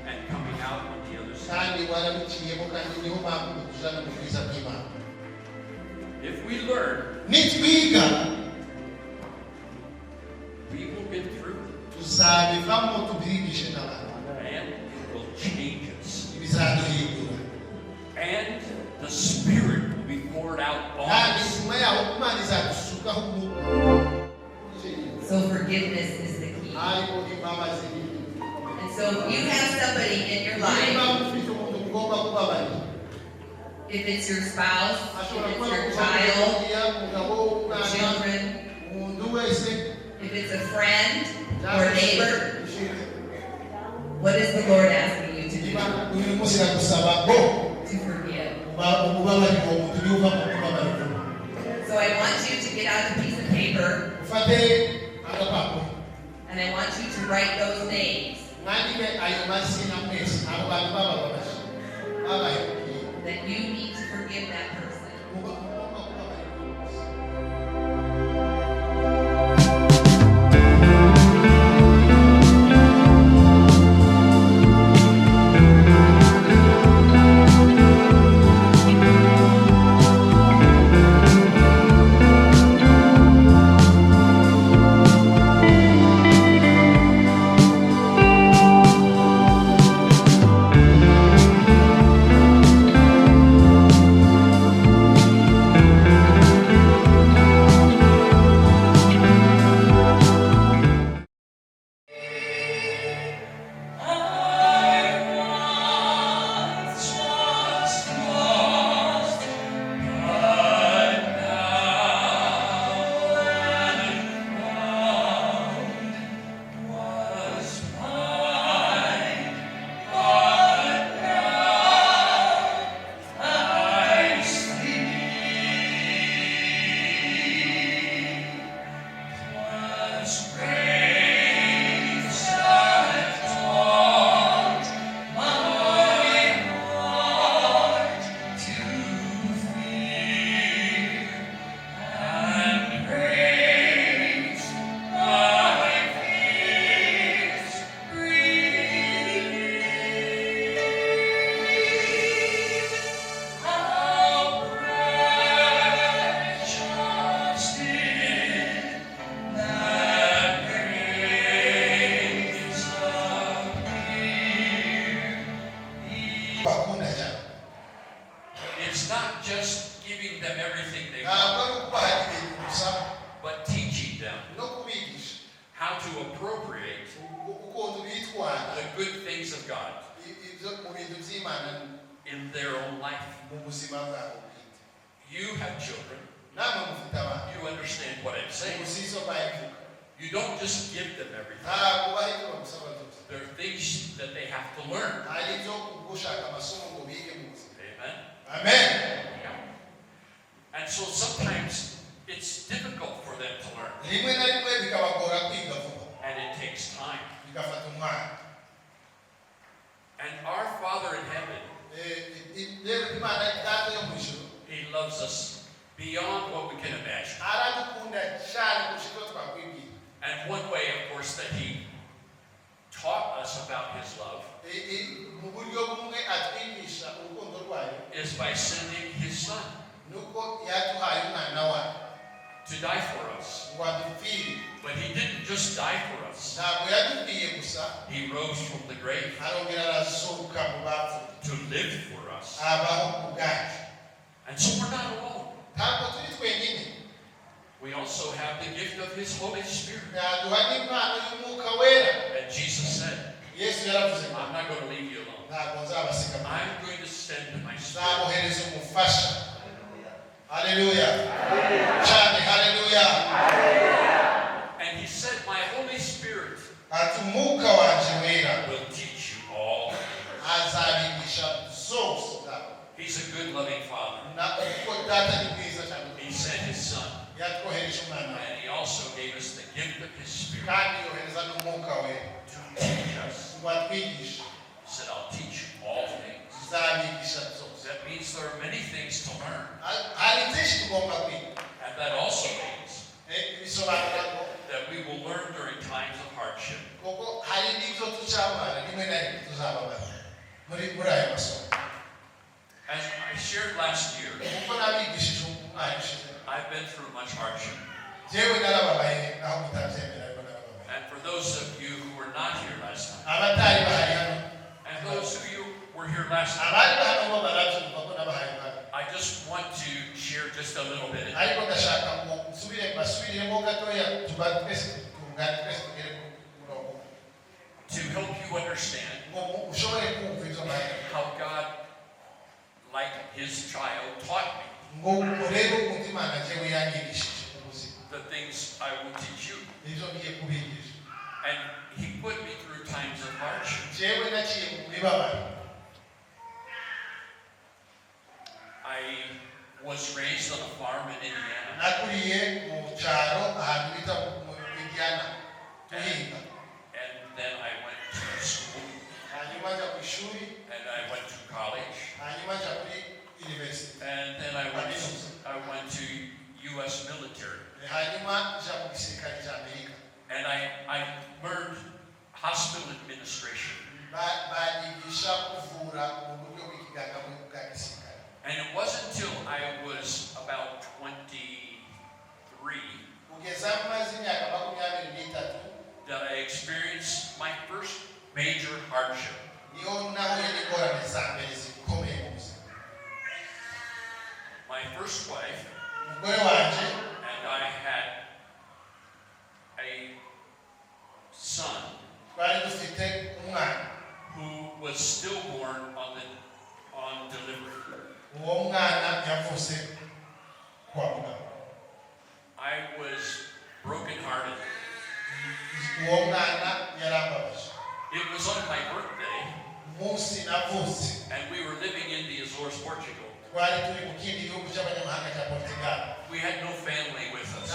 and coming out on the other side. If we learn, we will get through it. And it will change us. And the Spirit will be poured out on us. So forgiveness is the key. And so if you have somebody in your life, if it's your spouse, if it's your child, children, if it's a friend or a neighbor, what is the Lord asking you to do? To forgive. So I want you to get out a piece of paper and I want you to write those names that you need to forgive that person. It's not just giving them everything they want, but teaching them how to appropriate the good things of God in their own life. You have children. You understand what I'm saying. You don't just give them everything. There are things that they have to learn. Amen. Amen. And so sometimes it's difficult for them to learn. And it takes time. And our Father in heaven, He loves us beyond what we can imagine. And one way, of course, that He taught us about His love is by sending His Son to die for us. But He didn't just die for us. He rose from the grave to live for us. And so we're not alone. We also have the gift of His Holy Spirit. And Jesus said, I'm not going to leave you alone. I'm going to send my Spirit. Hallelujah. Hallelujah. And He said, my Holy Spirit will teach you all. He's a good, loving Father. He sent His Son. And He also gave us the gift of His Spirit to teach us. He said, I'll teach you all things. That means there are many things to learn. And that also means that we will learn during times of hardship. As I shared last year, I've been through much hardship. And for those of you who were not here last time, and those of you who were here last time, I just want to share just a little bit. To help you understand how God, like his child, taught me the things I will teach you. And he put me through times of hardship. I was raised on a farm in Indiana. And then I went to school. And I went to college. And then I went to U.S. military. And I learned hospital administration. And it wasn't until I was about 23 that I experienced my first major hardship. My first wife and I had a son who was stillborn on delivery. I was brokenhearted. It was on my birthday, and we were living in the Azores, Portugal. We had no family with us.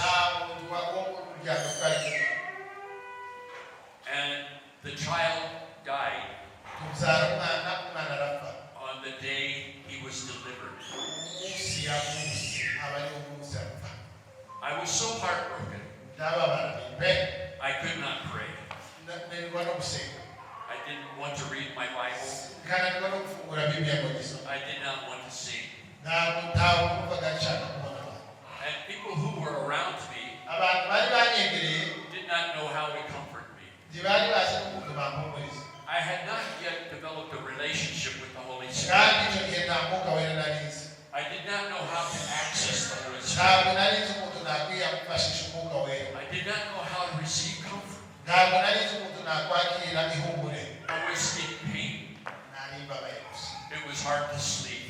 And the child died on the day he was delivered. I was so heartbroken. I could not pray. I didn't want to read my Bible. I did not want to sing. And people who were around me did not know how to comfort me. I had not yet developed a relationship with the Holy Spirit. I did not know how to access the Holy Spirit. I did not know how to receive comfort. I was in pain. It was hard to sleep.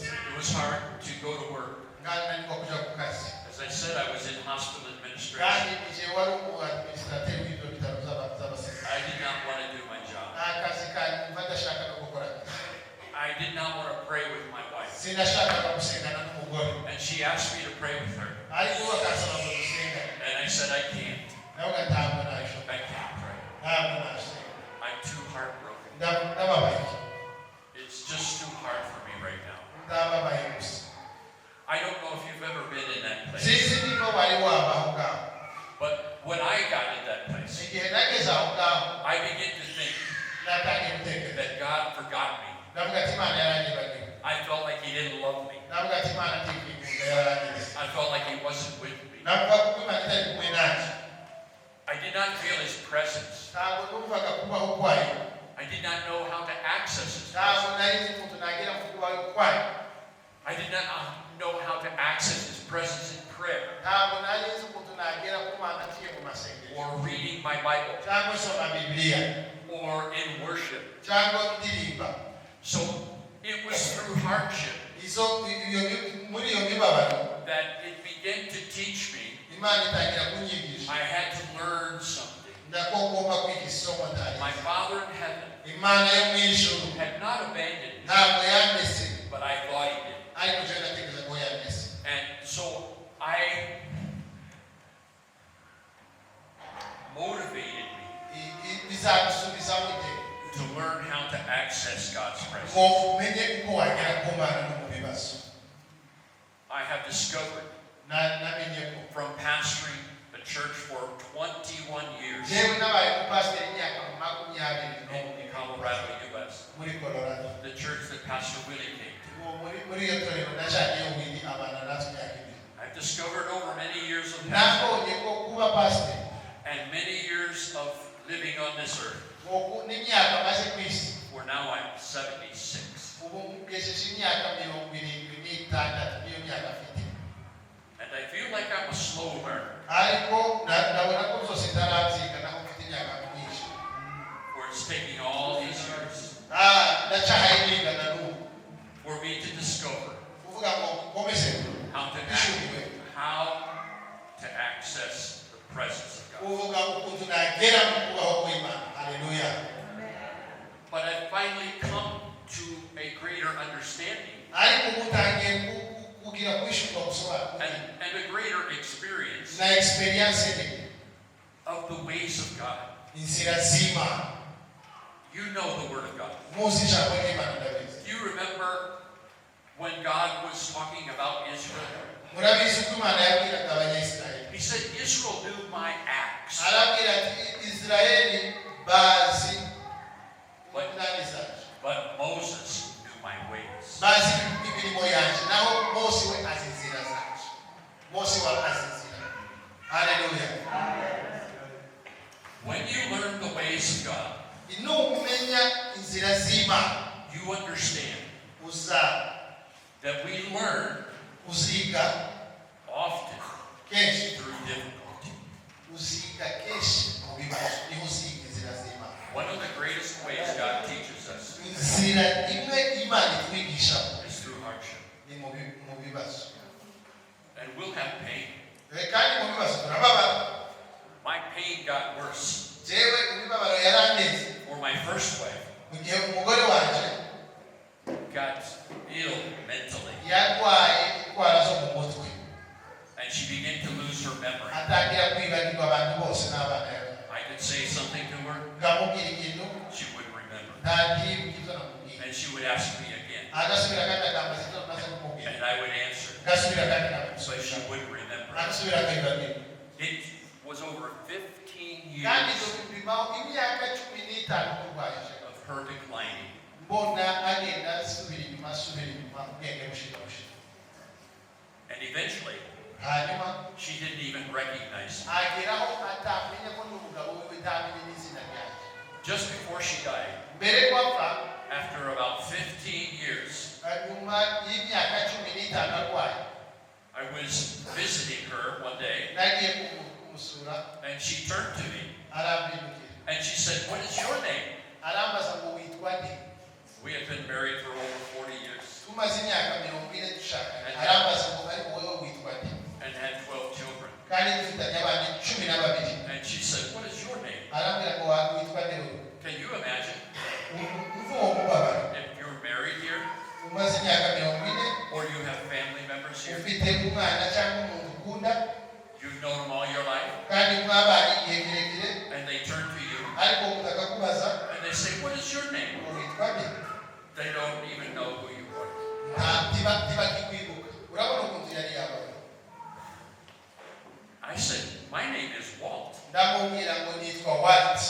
It was hard to go to work. As I said, I was in hospital administration. I did not want to do my job. I did not want to pray with my wife. And she asked me to pray with her. And I said, I can't. I can't pray. I'm too heartbroken. It's just too hard for me right now. I don't know if you've ever been in that place. But when I got in that place, I began to think that God forgot me. I felt like he didn't love me. I felt like he wasn't with me. I did not feel his presence. I did not know how to access his presence. I did not know how to access his presence in prayer or reading my Bible or in worship. So it was through hardship that it began to teach me I had to learn something. My Father in heaven had not abandoned me, but I thought he did. And so I motivated me to learn how to access God's presence. I have discovered from pastoring the church for 21 years muri Colorado. the church that Pastor Willie came to. Muri iyo torero najagiye Willy abana natwe yakindi. I've discovered over many years of Nabonye ko kuba pastor and many years of living on this earth, n'imyaka maze ku isi. where now I'm 76. Ubu ngejeje imyaka 76 niyo myaka afite. And I feel like I'm a slow learner, Ariko ndabona ko byose ntarabyiga naho mfite imyaka myinshi. where it's taking all these years ndacyahayiga na n'ubu. for me to discover Kuvuga ngo komeze how to access the presence of God. kuvuga ukuntu nagera mu kubaho kw'Imana. Hallelujah. But I finally come to a greater understanding Ariko mutangiye kugira kwishurwa gusobanura and a greater experience na experience of the ways of God. inzira z'Imana. You know the Word of God. Muzi ijambo ry'Imana ndabizi. Do you remember when God was talking about Israel? Murabizi ko Imana yabwiraga Abanyayisiraheli. He said, Israel knew my acts, Arabwira ati Israeli bazi inani zacu. but Moses knew my ways. Bazi imirimo yanjye naho Mose we azi inzira zacu. Mose we azi inzira. Hallelujah. When you learn the ways of God, Inumenya inzira z'Imana you understand that we learn uziga often kenshi through difficulty. uziga kenshi mu bibazo niho uziga inzira z'Imana. One of the greatest ways God teaches us Inzira imwe Imana itwigisha is through hardship. ni mu bibazo. And we'll have pain. Kandi mu bibazo turababara. My pain got worse. Jewe imibabaro yarandeze. For my first wife Mu gihe umugore wanje got ill mentally, yarwaye indwara zo mu mutwe. and she began to lose her memory. Atangira kwibagirwa abantu bose n'abana yawe. I could say something to her, Ngamubwira ikintu she wouldn't remember. ntabyibuka ibyo namubwira. And she would ask me again, Agasubira kandi akambaza ibyo maze kumubwira. and I would answer, Agasubira kandi but akamusubira. she wouldn't remember. Agasubira akibagirwa. It was over 15 Kandi years tubimaho imyaka 15 kurwanyije. of her declining. Mbona agenda asubira inyuma ubwenge bushira. And eventually, Hanyuma she didn't even recognize me. ageraho atamenya ko n'umugabo we utamenya n'izina ryanjye. Just before she died, Mbere kwapfa after about 15 years, nyuma y'imyaka 15 arwaye. I was visiting her one day, Nagiye kumusura and she turned to me, arambirukira. and she said, "What is your name?" Arambaza ngo witwa nde? We had been married for over 40 years Tumaze imyaka 40 dushakanye. Arambaza ngo ariko wowe witwa nde? and had 12 children. Kandi dufitanye abana 12. And she said, "What is your name?" Arambwira ngo witwa nde wowe? Can you imagine Uvuga umubabaro. if you're married here Umaze imyaka 40 or you have family members here? ufite umwana cyangwa umuntu ukunda You've known them all your life, kandi mwabanye igihe kirekire and they turn to you ariko akakubaza and they say, "What is your name?" ngo witwa nde? They don't even know who you are. Ntibakikwibuka. Urabona ukuntu yari yabaye. I said, "My name is Walt." Ndamubwira ngo nitwa Walt.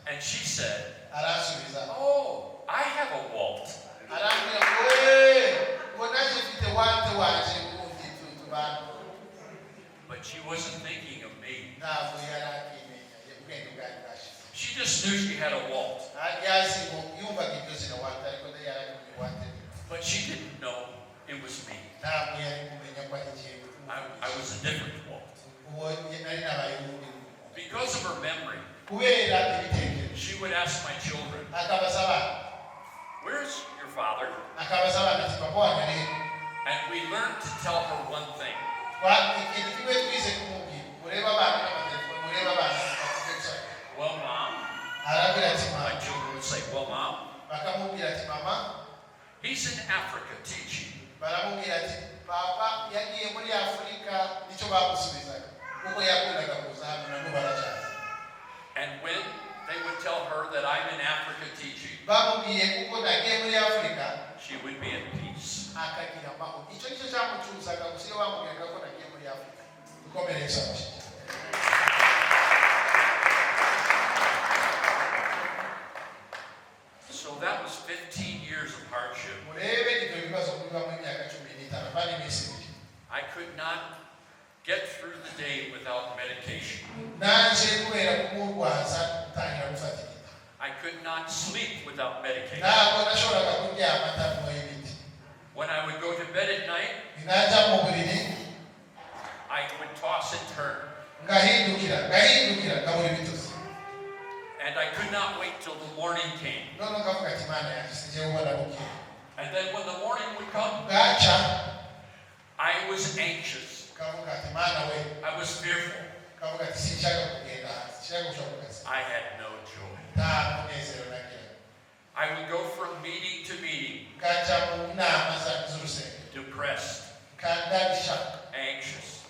And she said, Aransubiza. "Oh, I have a Walt." Arambwira ngo naje mfite Walt wanje ubundi tubana. But she wasn't thinking of me. Ntabwo yari akimenya ubwenge bwari bwashize. She just knew she had a Walt. Yazi ngo yumvaga iryo zina Walt ariko yari akimenya Walt. But she didn't know it was me. Ntabwo yari kumenya ko ari njyewe. I was a different Walt. Uwo nari nabaye ubundi. Because of her memory, Kubera ibitekerezo. she would ask my children, Akabaza abana. "Where's your father?" Akabaza abana ati papa wanyu ari he? And we learned to tell her one thing. Ikintu kimwe twize kumubwira. Mureba abana n'amatelefoni. Mureba abana bakubwira. "Well, Mom," Arabwira ati my mama. children would say, "Well, Mom, Bakamubwira ati mama. he's in Africa teaching." Baramubwira ati papa yagiye muri Afurika nicyo bamusubizaga. Kuko yakundaga kuza hano na n'ubu aracyaza. And when they would tell her that I'm in Africa teaching, Bamubwiye kuko nagiye muri Afurika she would be at peace. akagira amahoro. Icyo nicyo cyamucuzaga gusa iyo bamubwiraga ko nagiye muri Afurika. Dukomereze amashyi. So that was 15 not get through the day without medication. I could not sleep without medication. When I would go to bed at night, I would toss and turn. And I could not wait till the morning came. And then when the morning would come, I was anxious. I was fearful. I had no joy. I would go from meeting to meeting, depressed, anxious,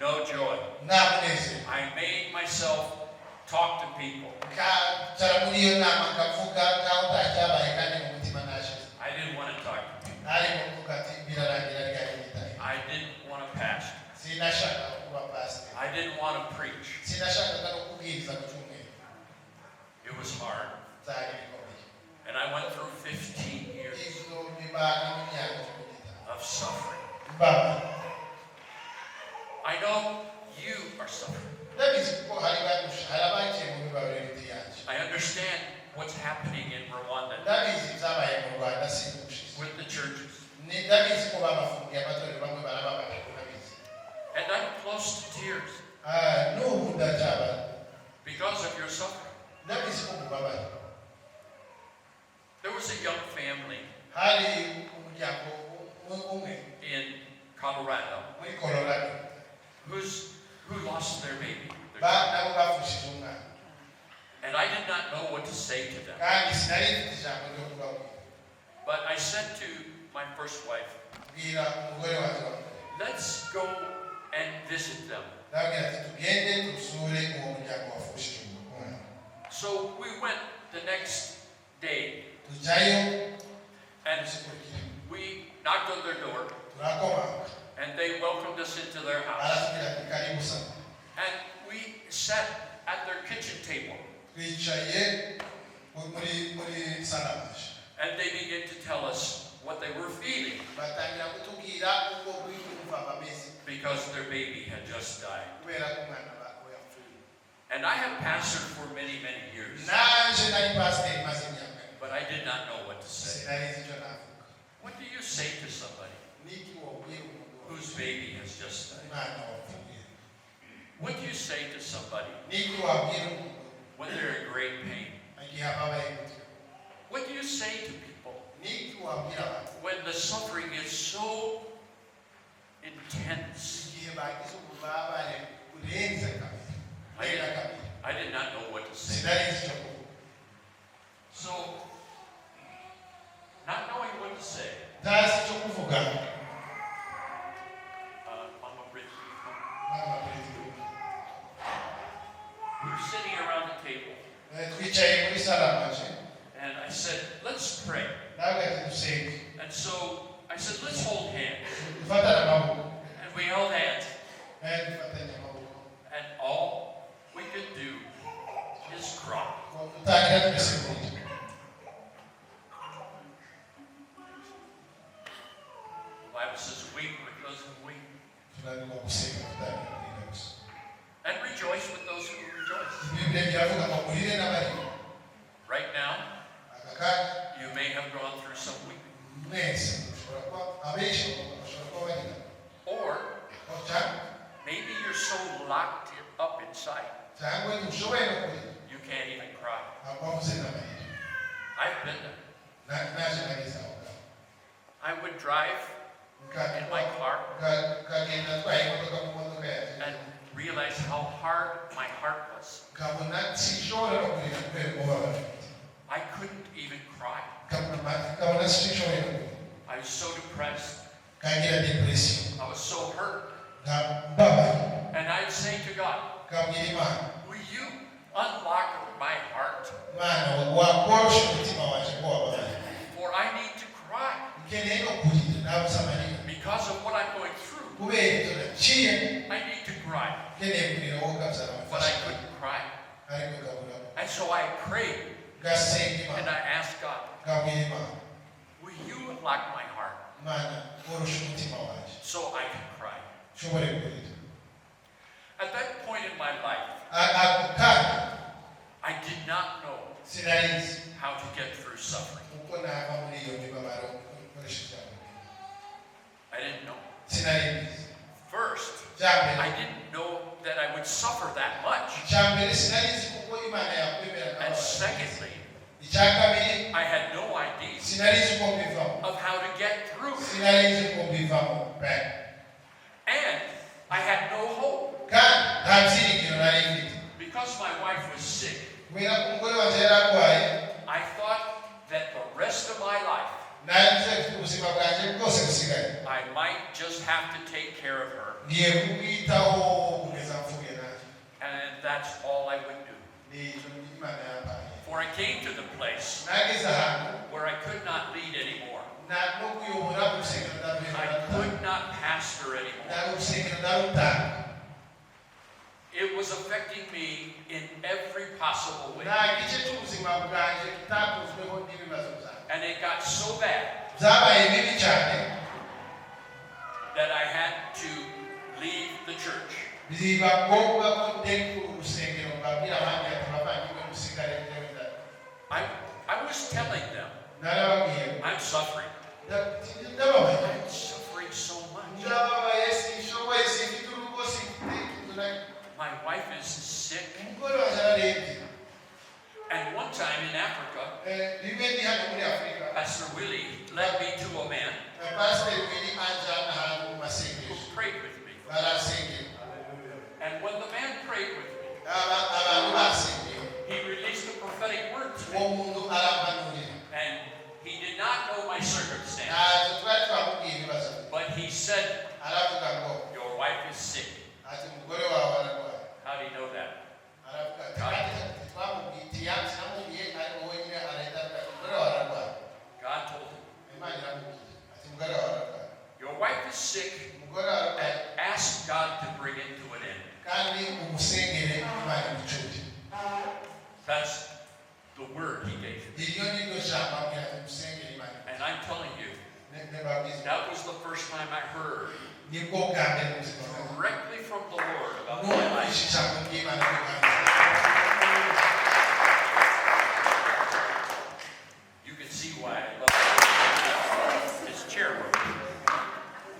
no joy. I made myself talk to people. I didn't want to talk to people. I didn't want to pastor. I didn't want to preach. It was hard. And I went through 15 years of suffering. I know you are suffering. I understand what's happening in Rwanda with the churches. And I'm close to tears because of your suffering. There was a young family in Colorado who lost their baby. And I did not know what to say to them. But I said to my first wife, let's go and visit them. So we went the next day. And we knocked on their door. And they welcomed us into their house. And we sat at their kitchen table. And they began to tell us what they were feeling because their baby had just died. And I have pastored for many, many years. But I did not know what to say. What do you say to somebody whose baby has just died? What do you say to somebody when they're in great pain? What do you say to people when the suffering is so intense? I did not know what to say. So, not knowing what to say, we were sitting around the table, and I said, let's pray. And so I said, let's hold hands. And we held hands. And all we could do is cry. The Bible says, weep with those who weep. And rejoice with those who rejoice. Right now, you may have gone through some weeping. Or maybe you're so locked up inside, you can't even cry. I've been there. I would drive in my car and realize how hard my heart was. I couldn't even cry. I was so depressed. I was so hurt. And I'd say to God, will you unlock my heart? For I need to cry. Because of what I'm going through, I need to cry. But I couldn't cry. And so I prayed. And I asked God, will you unlock my heart? so I can cry. At that point in my life, I did not know how to get through suffering. I didn't know. First, I didn't know that I would suffer that much. And secondly, I had no idea of how to get through it. And I had no hope. Because my wife was sick, I thought that the rest of my life I might just have to take care of her. And that's all I would do. For I came to the place where I could not lead anymore. I could not pastor anymore. It was affecting me in every possible way. And it got so bad that I had to leave the church. I was telling them, I'm suffering. I'm suffering so much. My wife is sick. And one time in Africa, Pastor Willie led me to a man who prayed with me. And when the man prayed with me, he released a prophetic word to me. And he did not know my circumstance. But he said, your wife is sick. How do you know that? God told him. Your wife is sick, and ask God to bring it to an end. That's the word he gave me. And I'm telling you, that was the first time I heard directly from the Lord about my life. You can see why I love it. His chair broke.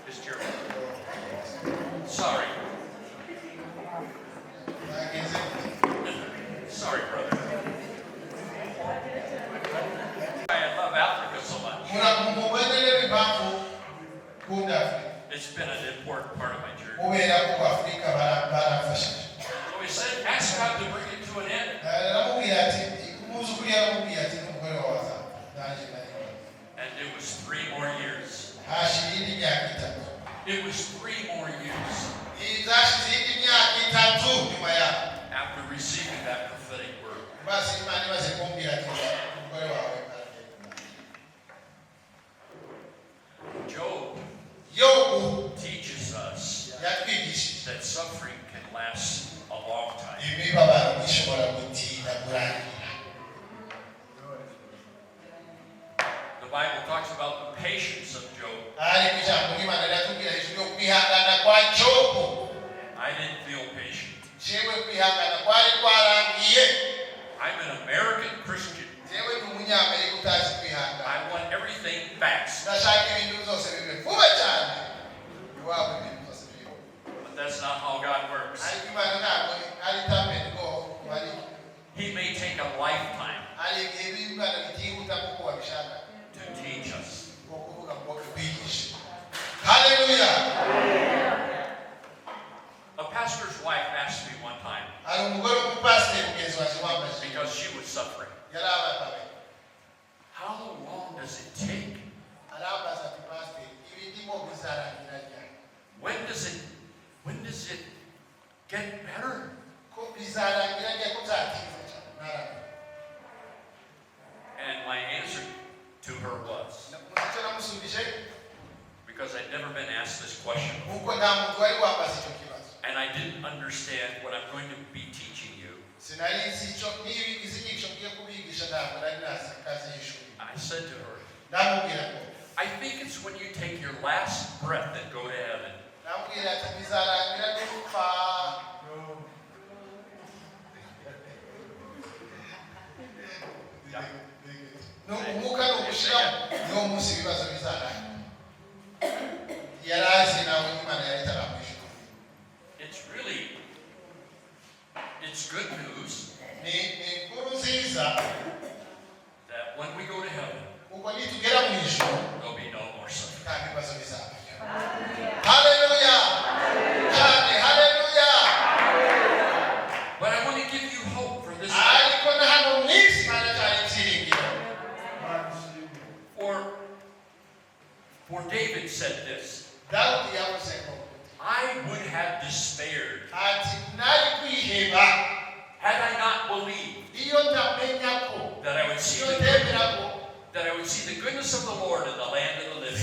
His chair broke. Sorry. Sorry, brother. I love Africa so much. It's been an important part of my journey. So he said, ask God to bring it to an end. And it was 3 more years. It was 3 more years after receiving that prophetic word. Job teaches us that suffering can last a long time. The Bible talks about the patience of Job. I didn't feel patient. I'm an American Christian. I want everything fast. But that's not how God works. He may take a lifetime to teach us. Hallelujah. A pastor's wife asked me one time, because she was suffering, how long does it take? When does it get better? And my answer to her was, because I'd never been asked this question before, and I didn't understand what I'm going to be teaching you. I said to her, I think think it's when you take your last breath and go to heaven. It's good news that when we go to heaven, there'll be no more suffering. Hallelujah. But I want to give you hope for this. For David said this, I would have despaired had I not believed that I would see the goodness of the Lord in the land of the living.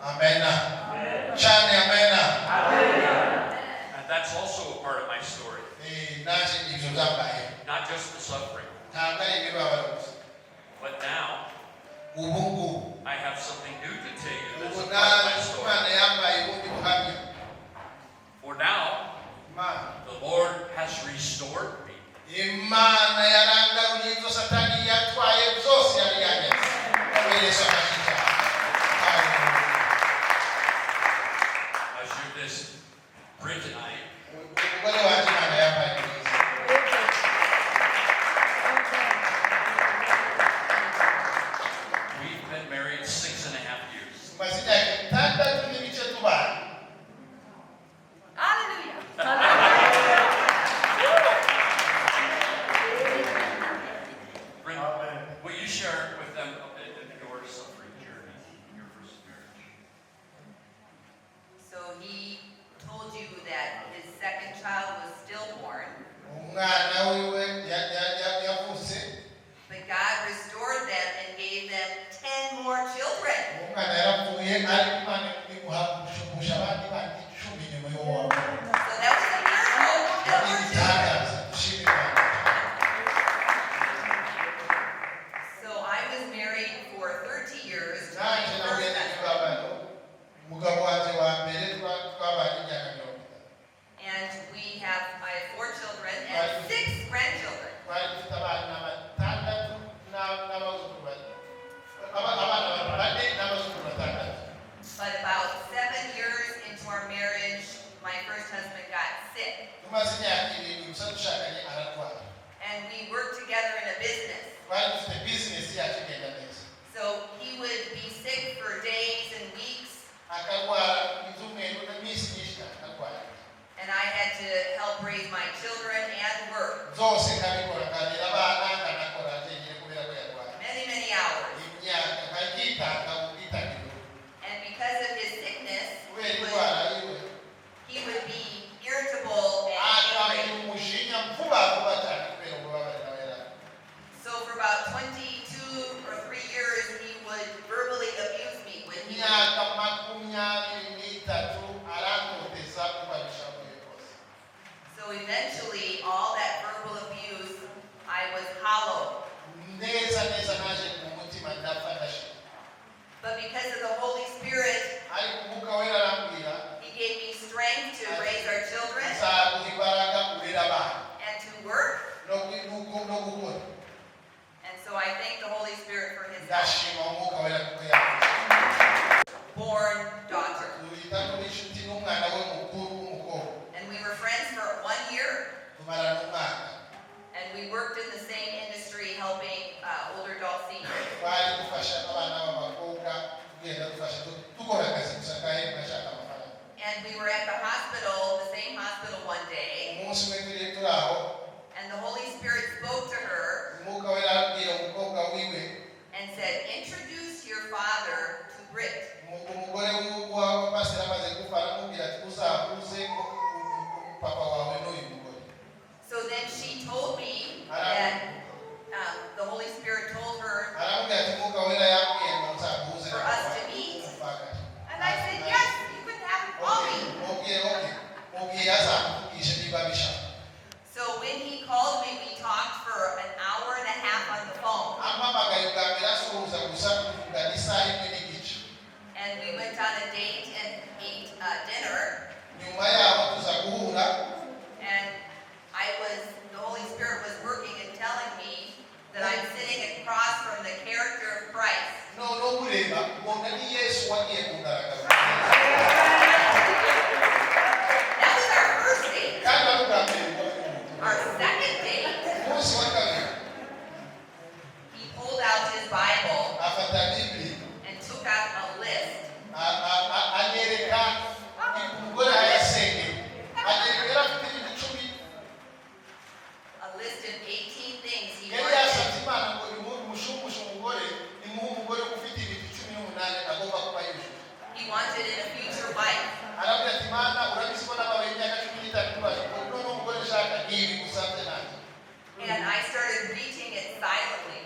Amen. And that's also a part of my story. Not just the suffering. But now, I have something new to tell you that's a part of my story. For now, the Lord has restored me. As you're this Britanite, we've been married 6.5 years. Will you share with them a bit of your suffering journey, your first marriage? So he told you that his second child was stillborn, but God restored them and gave them 10 more children. So that was a miracle. So I was married for 30 years to my first husband. And I have 4 children and 6 grandchildren. But about 7 years into our marriage, my first husband got sick. And we worked together in a business. So he would be sick for days and weeks. And I had to help raise my children and work. Many, many hours. And because of his sickness, he would be irritable and angry. So for about 22 or 3 years, he would verbally abuse me when he So eventually, all that verbal abuse, I was hollow. But because of the Holy Spirit, he gave me strength to raise our children and to work. And so I thank the Holy Spirit for his help. Born daughter. And we were friends for 1 year. And we worked in the same industry helping older adult seniors. And we were at the hospital, the same hospital one day. And the Holy Spirit spoke to her and said, introduce your father to Brit. So then she told me that the Holy Spirit told her for us to meet. And I said, yes, you can have him call me. So when he called me, we talked for an hour and a half on the phone. our second date, he pulled out his Bible and took out a list. A list of 18 things he wanted in a future wife. And I started reading it silently.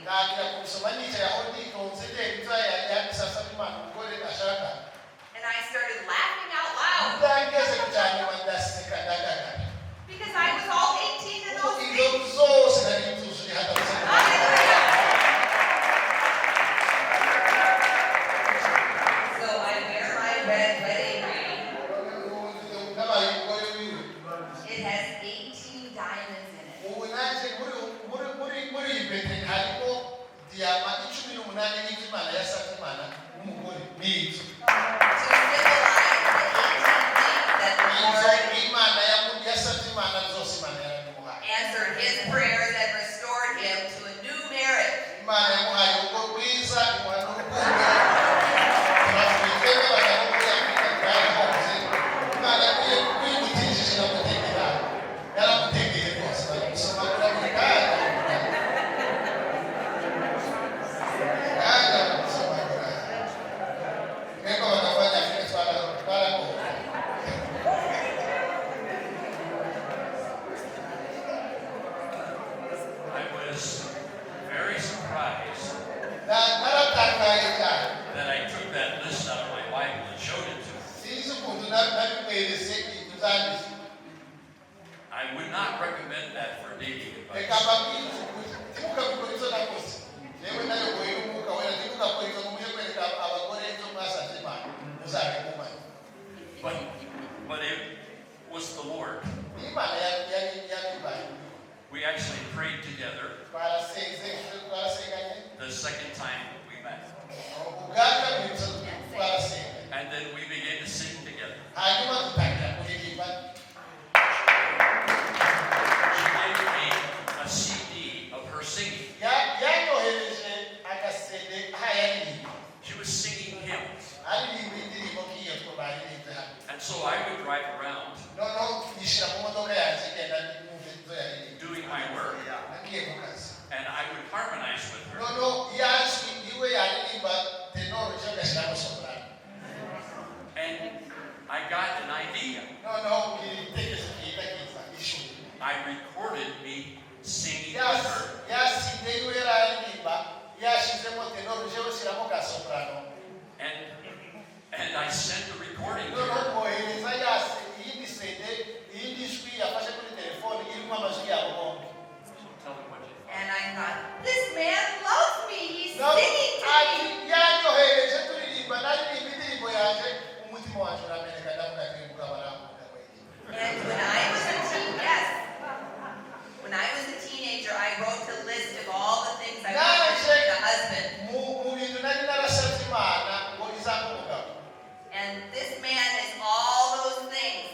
And I started laughing out loud. Because I was all 18 in those things. Hallelujah. So I wear my red wedding ring. It has 18 diamonds in it. Answered his prayers and restored him to a new marriage. I was very surprised that I took that list out of my Bible and showed it to him. I would not recommend that for dating advice. But it was the Lord. We actually prayed together the second time we met. And then we began to sing together. She gave me a CD of her singing. She was singing hymns. And so I would drive around doing my work, and I would harmonize with her. And I got an idea. I recorded me singing with her. And I sent the recording to her. And I thought, this man loves me. He's singing to me. And when I was a teenager, I wrote a list of all the things I wanted in a husband. And this man is all those things.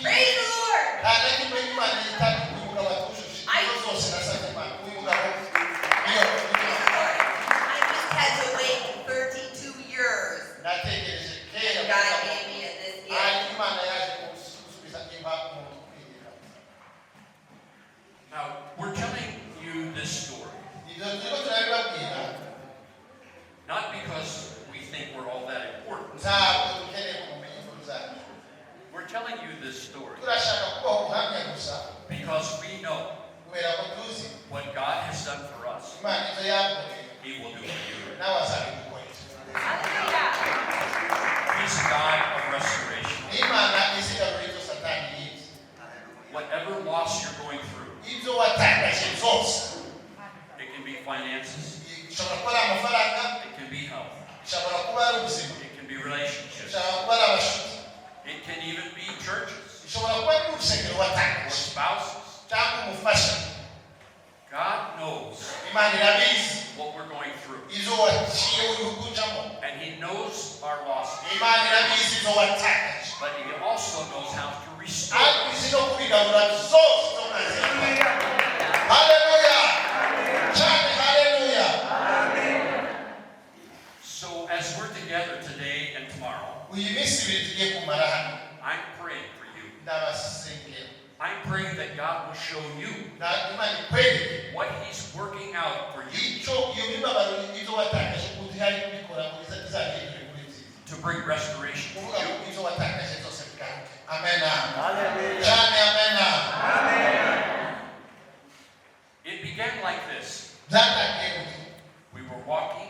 Praise the Lord. I just had to wait 32 years. And God gave me this gift. Now, we're telling you this story not because we think we're all that important. We're telling you this story because we know what God has done for us, He will do for you. Hallelujah. He's a God of restoration. Whatever loss you're going through, it can be finances, it can be health, it can be relationships, it can even be churches or spouses. God knows what we're going through, and He knows our losses, but He also knows how to restore us. what He's working out for you to bring restoration to you. Amen. It began like this. We were walking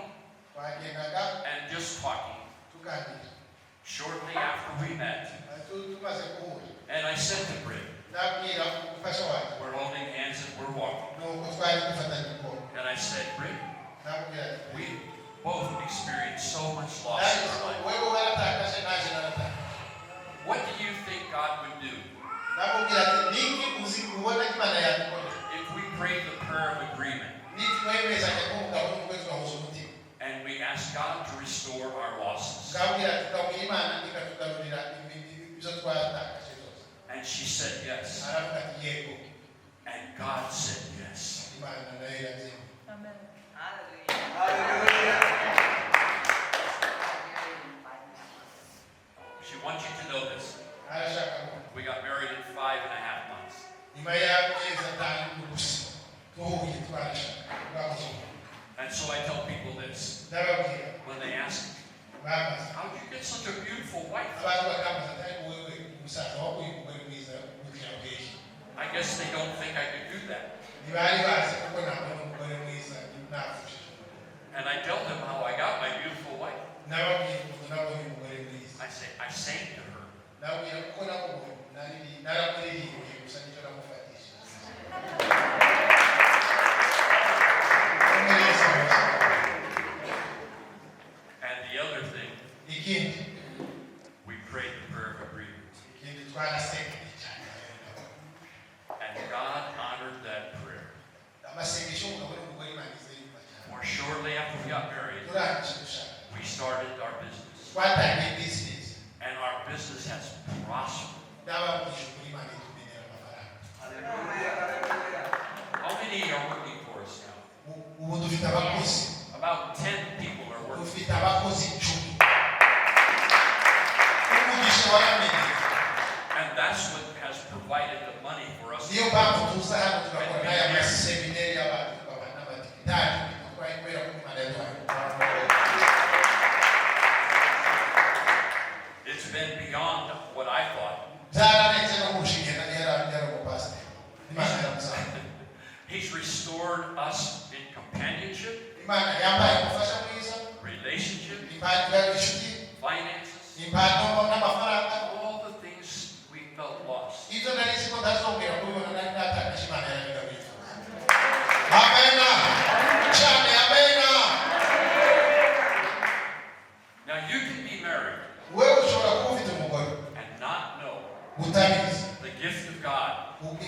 and just talking. Shortly after we met, and I said to Brit, we're holding hands and we're walking. And I said, Brit, we both experienced so much loss in our life. What do you think God would do if we prayed the prayer of agreement and we asked God to restore our losses? And she said yes. And God said yes. Amen. She wants you to know this. We got married in 5.5 months. And so I tell people this. When they ask, how did you get such a beautiful wife? I guess they don't think I could do that. And I tell them how I got my beautiful wife. I sang to her. And the other thing, we prayed the prayer of agreement. And God honored that prayer. More shortly after we got married, we started our business. And our business has prospered. How many are working for us now? About 10 people are working. And that's what has provided the money for us. It's been beyond what I thought. He's restored us in companionship, relationship, finances, all the things we felt lost. Now you can be married and not know the gift of God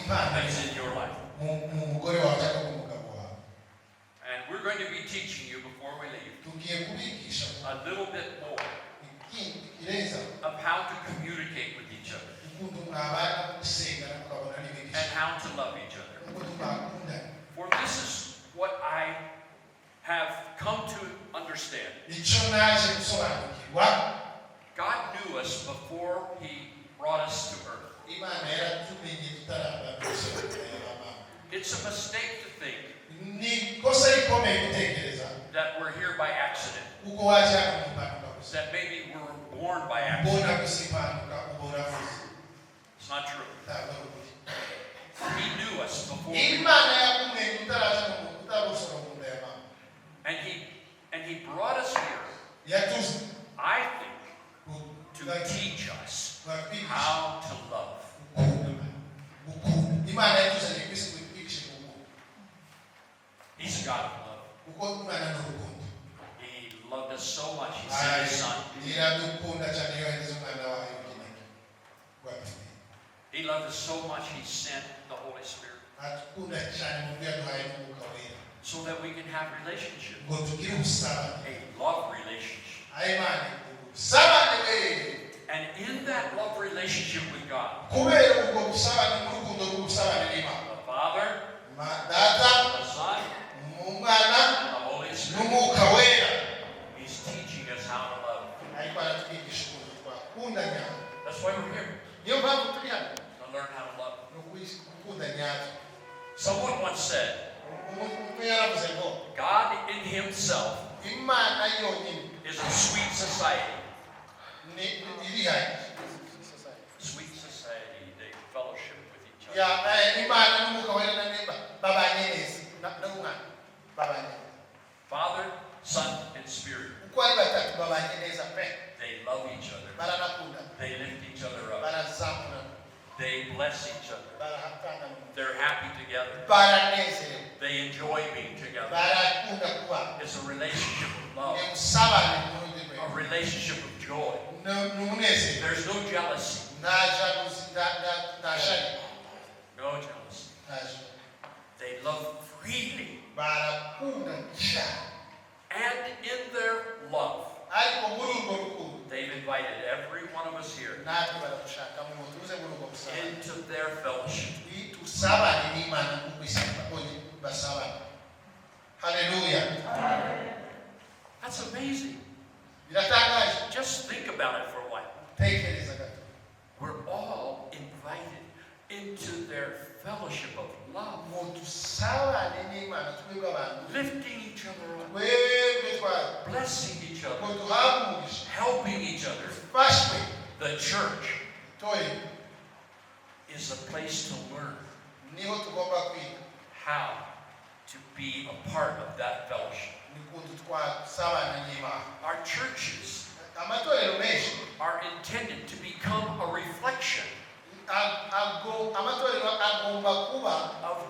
that's in your life. And we're going to be teaching you before we leave a little bit more of how to communicate with each other and how to love each other. For this is what I have come to understand. God knew us before He brought us to earth. It's a mistake to think that we're here by accident, that maybe we're born by accident. It's not true. He knew us before we were born. And he brought us here, I think, to teach us how to love. He's a God of love. He loved us so much, He sent His Son. He loved us so much, He sent the Holy Spirit. So that we can have relationship. A love relationship. And in that love relationship with God, the Father, the Son, and the Holy Spirit, He's teaching us how to love. That's why we're here. To learn how to love. Someone once said, God in himself is a sweet society. Sweet society, they fellowship with each other. Father, Son, and Spirit. They love each other. They lift each other up. They bless each other. They're happy together. They enjoy being together. It's a relationship of love. A relationship of joy. There's no jealousy. No jealousy. They love freely. And in their love, they've invited every one of us here into their fellowship. Hallelujah. That's amazing. Just think about it for a while. We're all invited into their fellowship of love, lifting each other up, blessing each other, helping each other. The church is a place to learn how to be a part of that fellowship. Our churches are intended to become a reflection of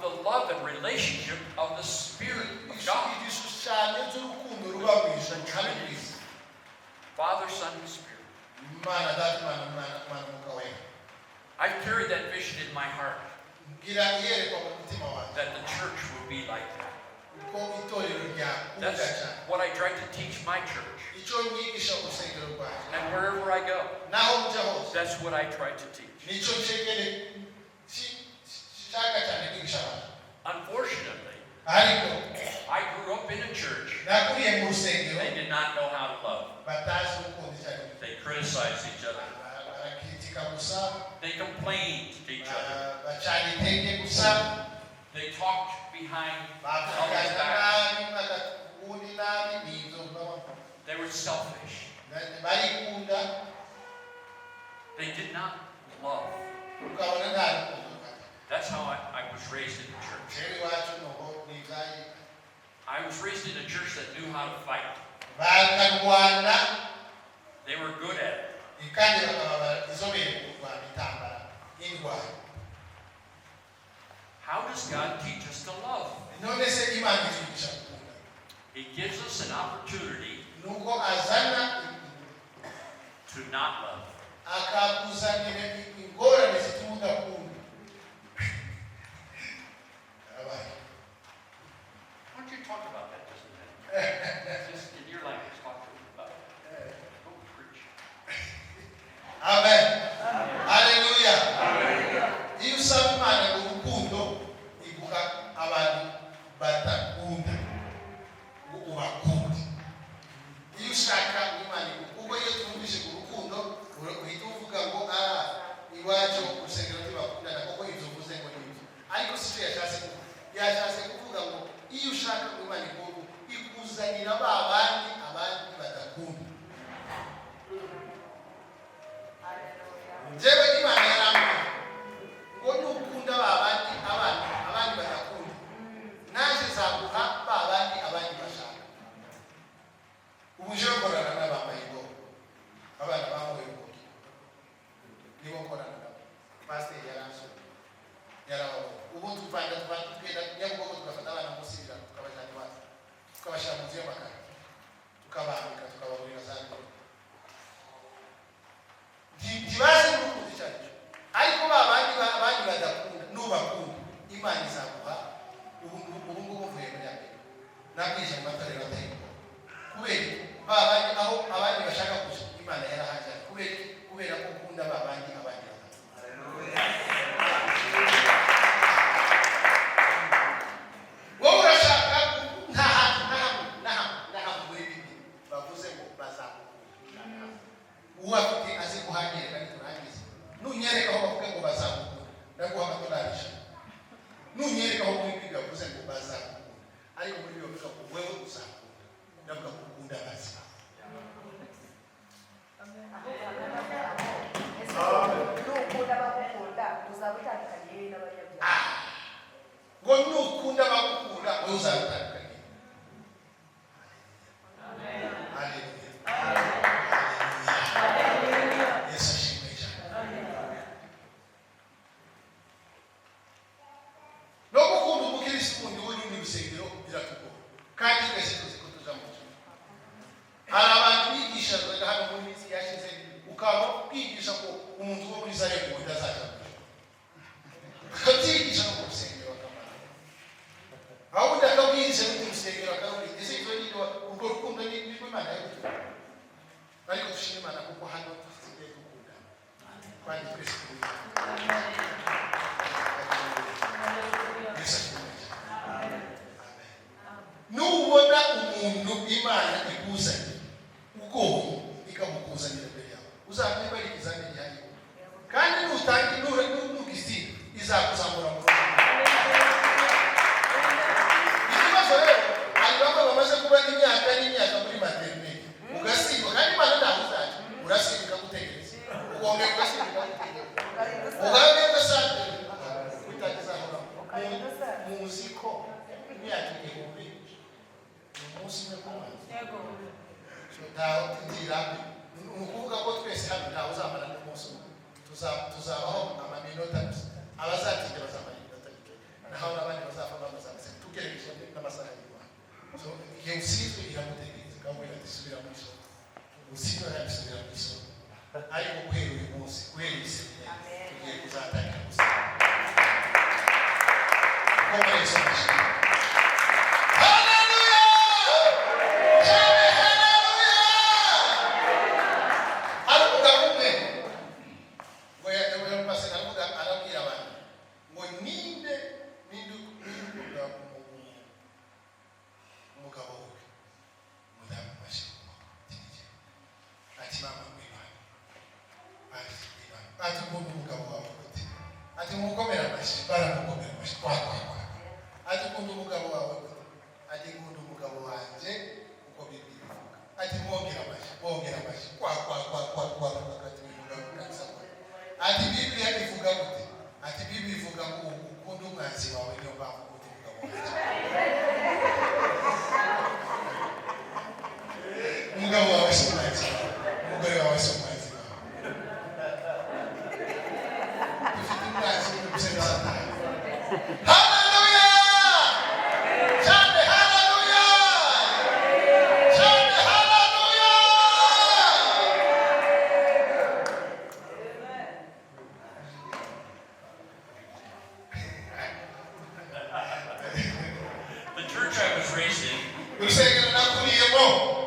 the love and relationship of the Spirit of God. Father, Son, and Spirit. I've carried that vision in my heart that the church would be like that. That's what I try to teach my church. And wherever I go, that's what I try to teach. Unfortunately, I grew up in a church. They did not know how to love. They criticized each other. They complained to each other. They talked behind others' backs. They were selfish. They did not love. That's how I was raised in the church. I was raised in a church that knew how to fight. They were good at it. How does God teach us to love? He gives us an opportunity to not love. Why don't you talk about that just a minute? Just in your language, talk to me about it. Don't preach. Amen. Hallelujah. Iyo usaba Imana urukundo ivuga abantu batakunda ubakunda. Iyo ushaka Imana ubwo iyo twumvise urukundo uhita uvuga ngo iwacu urusengero ntibakundana kuko ibyo uvuze ngo nibyo. Ariko si cyo yashatse kuvuga ngo iyo ushaka Imana ikuzanira abandi badakunda. Jewe Imana yarambuye ngo nukunda abandi badakunda naje zaguha abandi bashaka. Ubuje korana n'abambaye ngo abana bamuye ngo nibo korana nabo. Pastor yarawo ubu tuvanga twenda nyabugogo tugafata abana musibira tukabajana iwacu tukabashira mu nzu y'amakara tukabambika tukabagurira za ngo ntibaze n'urukundo cyane ariko abandi badakunda n'ubakunda Imana izaguha ubu ngubu mvuye muri Amerika nabwije mu matorero atayiko kubera aho abandi bashaka kuja Imana yarahaje kubera ko ukunda abandi wowe urashaka nta hantu muri bibi bavuze ngo bazakunda uwafite azi kuhagera kandi turangiza nunyereka aho bavuga ngo bazakunda ndaguha amadolari 100 nunyereka aho uzatandukanye. Nubona umuntu Imana ikuzanye uko ikamukuzanira imbere yawe uzamenya ari ikizamini yayo kandi nutangi nugisi izakuzamura mu ikibazo rero hari bamwe bamaze kuba imyaka n'imyaka muri maternity ugasimba kandi Imana ntahuzaje urasimbuka gutegereza ugomba ugasimbuka gutegereza ugabe ugasanga utagiza aho muziko imyaka igihumbi umunsi umwe kumanza ntaho tugirambe ni ukuvuga ko twese hano ntaho uzamara n'umunsi umwe tuzabaho amaminota gusa abazatinya bazamara iminota mike naho n'abandi bazava bamaze tugeregeje n'amasaha y'Imana so igihe usizwe iramutegereza ikabwira ati subira mu isoko usizwe arabisubira mu isoko ariko guhera uyu munsi guhera iseminari tugiye kuzatangira gusa ukomeye somashi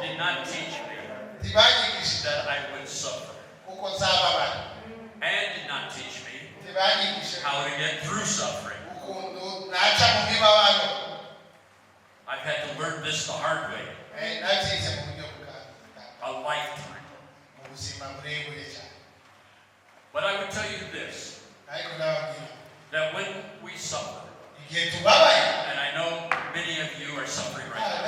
did not teach me that I would suffer. And did not teach me how to get through suffering. I've had to learn this the hard way. A lifetime. But I would tell you this, that when we suffer, and I know many of you are suffering right now,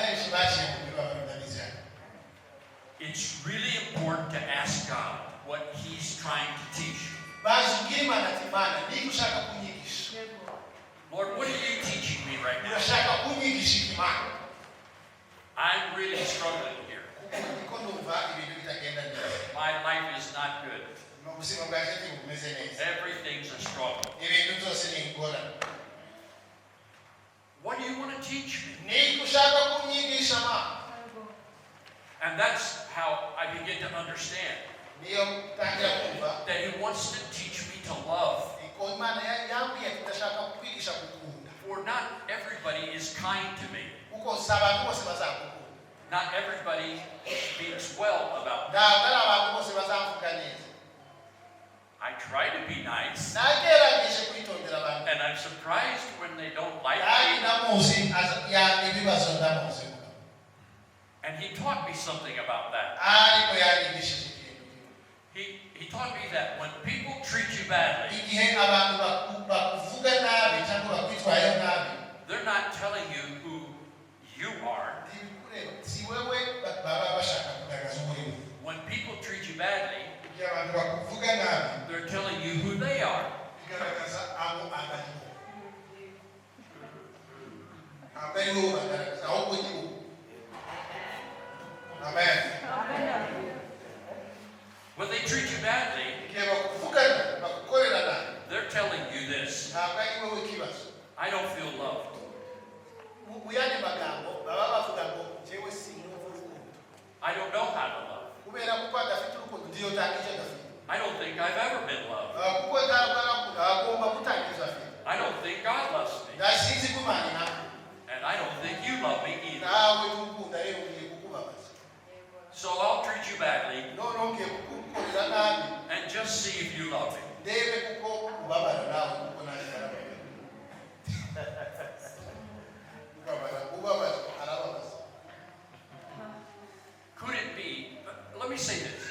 it's really important to ask God what He's trying to teach you. Lord, what are you teaching me right now? I'm really struggling here. My life is not good. Everything's a struggle. What do you want to teach me? And that's how I begin to understand that He wants to teach me to love. For not everybody is kind to me. Not everybody speaks well about me. I try to be nice, and I'm surprised when they don't like me. And He taught me something about that. He taught me that when people treat you badly, they're not telling you who you are. When people treat you badly, they're telling you who they are. Amen. When they treat you badly, they're telling you this: I don't feel loved. I don't know how to love. I don't think I've ever been loved. I don't think God loves me. And I don't think you love me either. So I'll treat you badly and just see if you love me. Could it be, let me say this,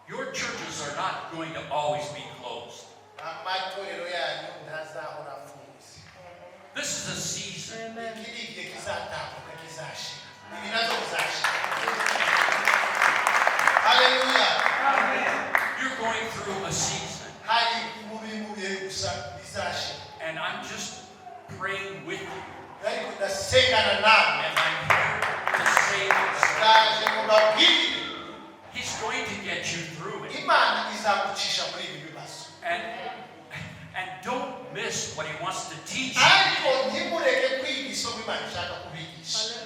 your churches are not going to always be closed. This is a season. Hallelujah. You're going through a season. And I'm just praying with you. And I'm here to say this. He's going to get you through it. And don't miss what he wants to teach you.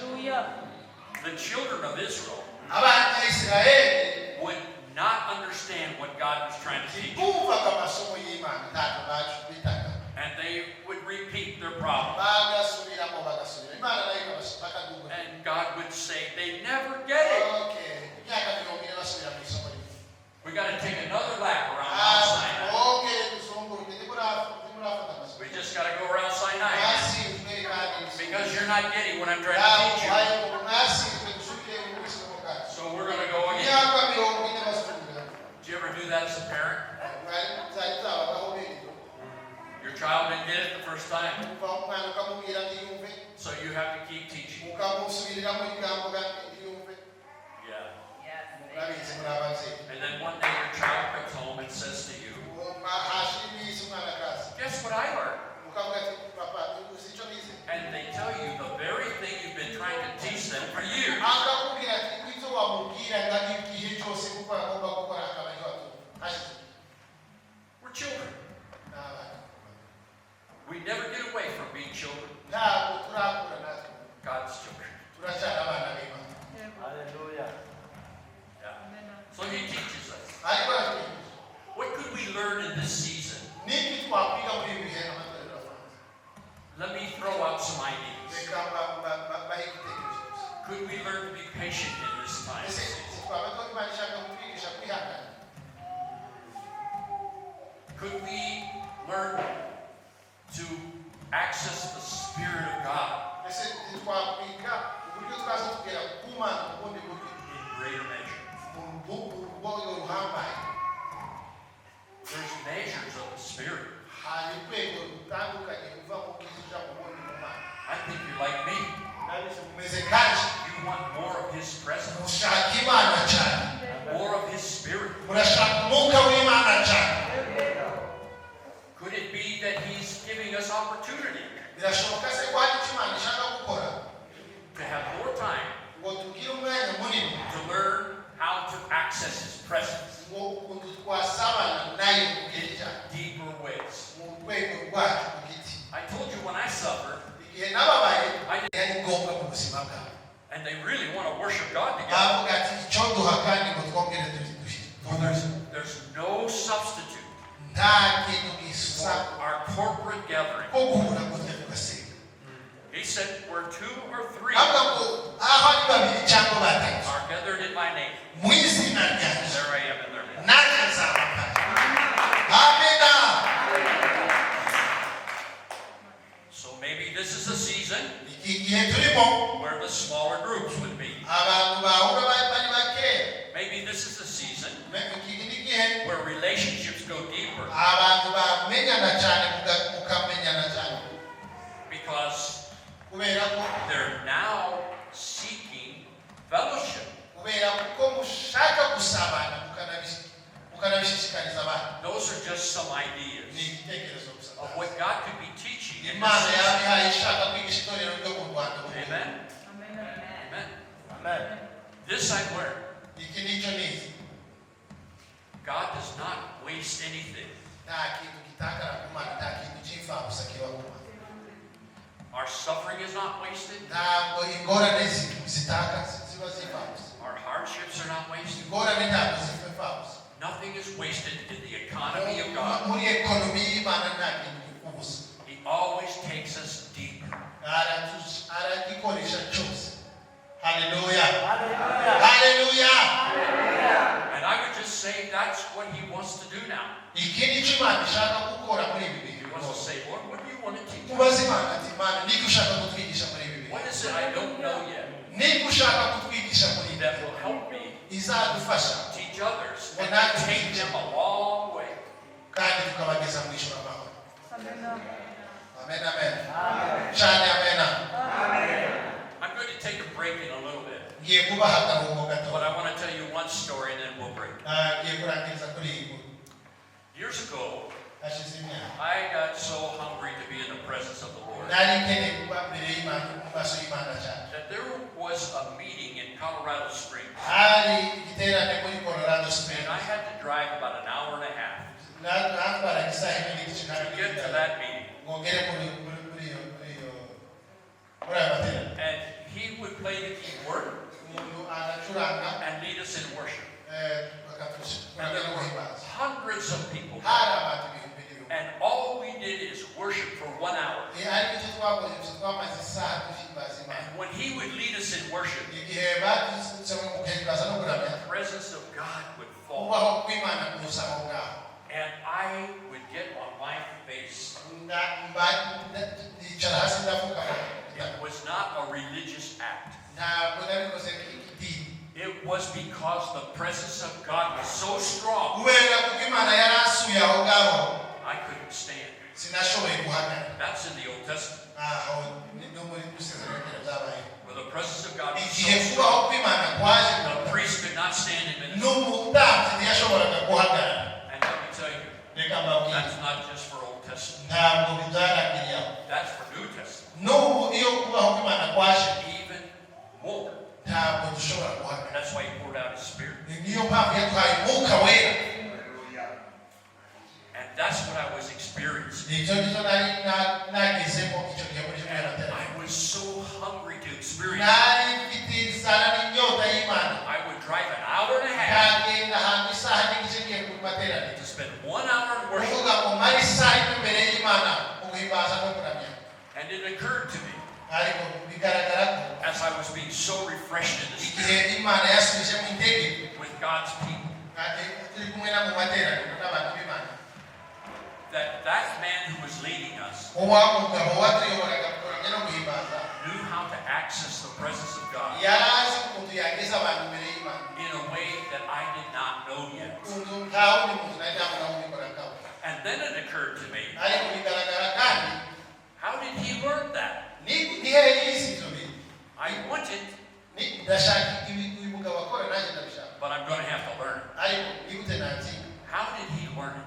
Hallelujah. The children of Israel would not understand what God was trying to teach them. And they would repeat their problems. And God would say, they never get it. We got to take another lap around Mount Sinai. We just got to go around Sinai again. Because you're not getting what I'm trying to teach you. So we're going to go again. Did you ever do that as a parent? Your child didn't get it the first time. So you have to keep teaching. Yeah. And then one day your child comes home and says to you, guess what I learned? And they tell you the very thing you've been trying to teach them for years. We're children. We never get away from being children. God's children. Hallelujah. Yeah. So he teaches us. What could we learn in this season? Let me throw out some ideas. Could we learn to be patient in this time? Could we learn to access the Spirit of God in greater measure? There's measures of the Spirit. I think you're like me. You want more of His presence, more of His Spirit. Could it be that He's giving us opportunity to have more time to learn how to access His presence in deeper ways? I told you when I suffered, and they really want to worship God together. There's no substitute for our corporate gathering. He said, where 2 or 3 are gathered in my name, there I am in their midst. So maybe this is a season where the smaller groups would be. Maybe this is a season where relationships go deeper. Because they're now seeking fellowship. Those are just some ideas of what God could be teaching in this season. This I've learned. God does not waste anything. Our suffering is not wasted. Our hardships are not wasted. Nothing is wasted in the economy of God. He always takes us deeper. Hallelujah. Hallelujah. And I would just say that's what he wants to do now. He wants to say, Lord, what do you want to teach us? What is it I don't know yet that will help me teach others and take them a long way? Amen, amen. Amen. I'm going to take a break in a little bit. But I want to tell you one story and then we'll break. Years ago, I got so hungry to be in the presence of the Lord that there was a meeting in Colorado Springs. And I had to drive about an hour and a half to get to that meeting. And he would play the keyboard and lead us in worship. And there were hundreds of people. And all we did is worship for 1 hour. And when he would lead us in worship, the presence of God would fall. And I would get on my face. It was not a religious act. It was because the presence of God was so strong. I couldn't stand. That's in the Old Testament. Where the presence of God was so strong, the priest could not stand in ministry. And let me tell you, that's not just for Old Testament. That's for New Testament. Even more. That's why he poured out his Spirit. And that's what I was experiencing. And I was so hungry to experience it. I would drive an hour and a half to spend 1 hour in worship. And it occurred to me, as I was being so refreshed in the Spirit with God's people, that man who was leading us knew how to access the presence of God in a way that I did not know yet. And then it occurred to me, how did he learn that? I want it, but I'm going to have to learn it. How did he learn it?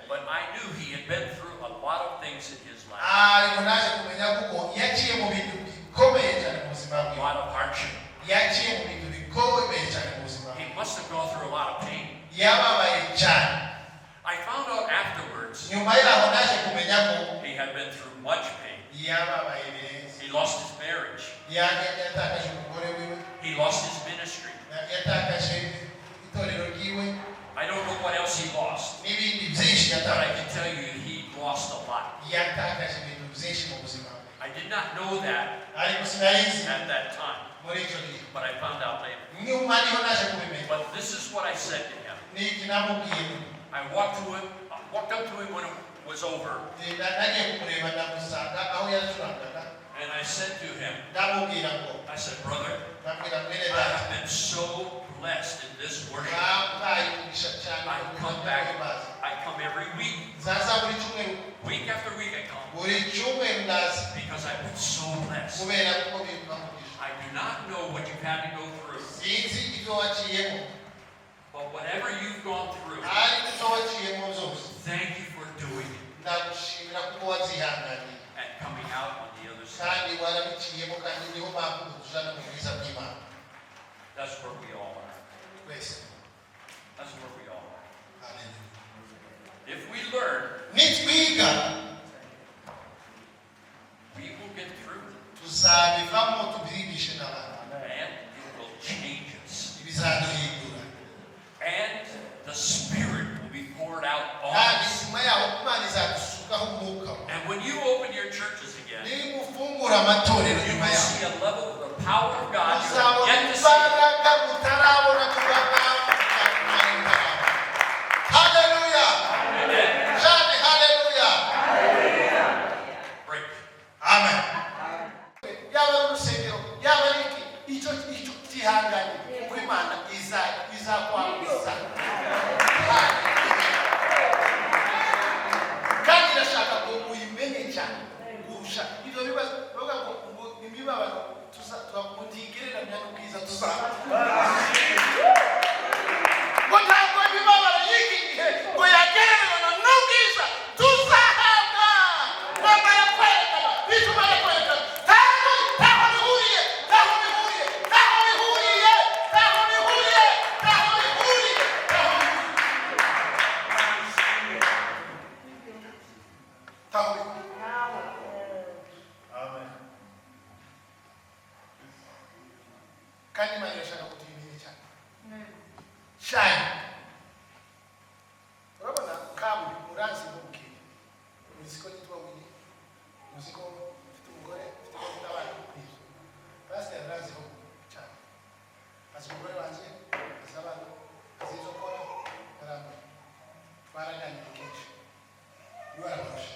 But I knew he had been through a lot of things in his life. A lot of hardship. He must have gone through a lot of pain. I found out afterwards he had been through much pain. He lost his marriage. He lost his ministry. I don't know what else he lost, but I can tell you he lost a lot. I did not know that at that time, but I found out later. But this is what I said to him. I walked up to him when it was over, and I said to him, I said, brother, I have been so blessed in this worship. I come back, I come every week. Week after week I come. Because I've been so blessed. I do not know what you've had to go through. But whatever you've gone through, thank you for doing it. and coming out on the other side. kandi warabiciyemo kandi niho bakuzana mu bwiza bw'Imana. That's where we all are. Twese. That's where we all are. Hallelujah. If we learn, nitwiga we will get through it. tuzabivamo tubyigishe n'abantu. And it will change us. Ibizaduhindura. And the Spirit will be poured out on kandi us. nyuma yaho Imana izadusukaho umwuka. And when you open your churches again, niba ufungura amatorero you nyuma will yaho see a level of the power of God you have uzabona yet to see. imbaraga utarabona kuva haleluya. Amen. Shani haleluya. Break. Amen. Yaba urusengero yaba iki icyo kihanganye kuko Imana izakwaguza. kandi irashaka ngo uyimenye cyane kurusha ibyo bibazo bavuga ngo imibabaro tuzamugereranya n'ubwiza tuzaba ngo ntabwo imibabaro y'iki gihe ngo yagereranywa n'ubwiza tuzahabwa. Bamara kwerekana bitumara kwerekana ntaho bihuriye. kandi Imana irashaka kutuyimenya cyane. Shine. Urabona kamu murazi mubwire. Muziko nitwa wini. Muziko mfite umugore, mfite n'abana kwizo. Pastor yarazi ho cyane. Azi umugore wanje, azabana, azizo kora, karamba. Baranganye kenshi. Yuaramusha.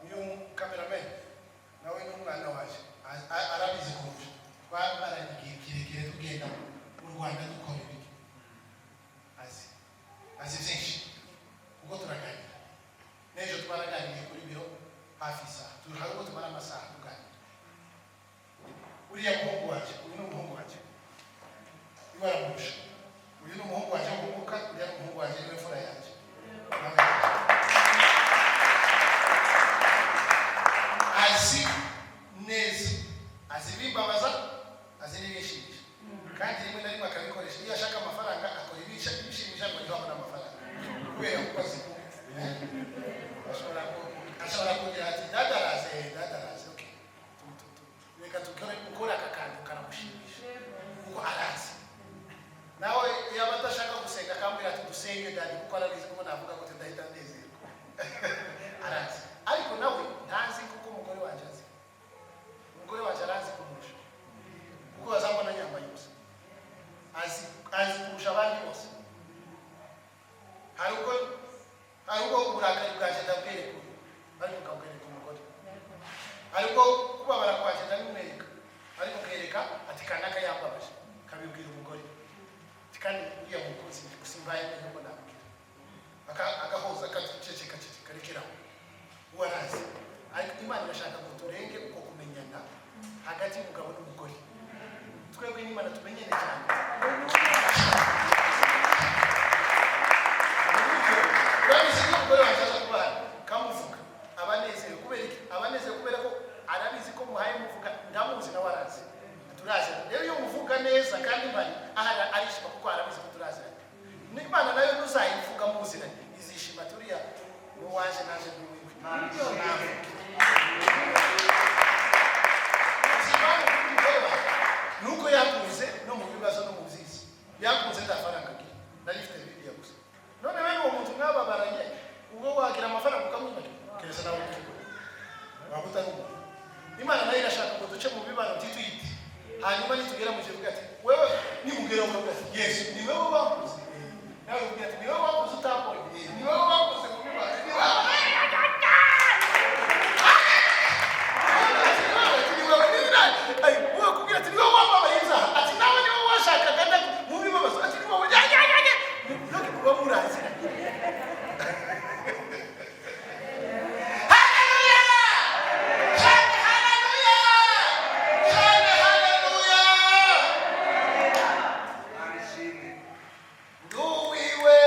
Uyu cameraman nawe n'umwana waje. Arabizi kurusha. Baranganye kirekire tugenda mu Rwanda dukora ibiki. Azi byinshi. Ubwo turaganira. N'ejo twaraganiriye kuri biro hafi isaha. Turahari tumara amasaha tuganira. Uriya muhungu waje, uyu ni umuhungu waje. Yuaramusha. Uyu ni umuhungu waje w'umuka, uriya ni umuhungu waje w'imfura yanjye. Azi neza. Azi bimbabaza, azi n'ibishimisha. Kandi rimwe na rimwe akabikoresha. Iyo ashaka amafaranga akora ibishimisha ngo ntibabone amafaranga. Kubera ko azi ashobora kugira ati dadaraze, okay. Reka tukore aka kantu karamushimisha. Kuko arazi. Nawe yaba adashaka gusenga akambwira ati dusenge dadi kuko arabizi ko navuga ngo tudahita ndezerwa. Arazi. Ariko nawe ntazi kuko umugore wanje azi. Umugore wanje arazi kumurusha. Kuko azabona nyambaye gusa. Azi kurusha abandi bose. Hari ubwo uburakari bwaje ndabwereka uyu. Ariko ukabwereka umugore. Ariko kubabara kwaje ndabimwereka. Ariko kereka ati kanaka yambabaje. Kabibwira umugore. Kandi uriya mukozi usimbaye n'uko nabwira. Agahoza akaceceka karekeraho. Uwarazi. Ariko Imana irashaka ngo turenge uko kumenyana hagati y'umugabo n'umugore. Twebwe n'Imana tumenyene cyane. Urabizi ko umugore wanjye aza kubana kamuvuga abanezero kubera iki? Abanezero kubera ko arabizi ko muhaye muvuga ndamuzi nawe arazi. Turazi. Rero iyo muvuga neza kandi Imana arishima kuko arabizi ko turazi. N'Imana nayo nuzayivuga muzina izishima turiya n'uwaje naje n'uwiwe. Nuko yakuze no mu bibazo no mu byiza. Yakuze ndafaranga ki. Narifite Bibiliya gusa. None bene uwo muntu mwababaranye ubwo wagira amafaranga ukamwimana. Keza nawe ukiko. Wabuta n'ubu. Imana nayo irashaka ngo duce mu bibano titwite. Hanyuma nitugera mu kivuga ati wewe nimugera ukavuga Yesu ni wewe wakuze. Nawe ubwira ati ni wewe wakuze utamboye. Ni wewe wakuze mu bibano. Uwiwe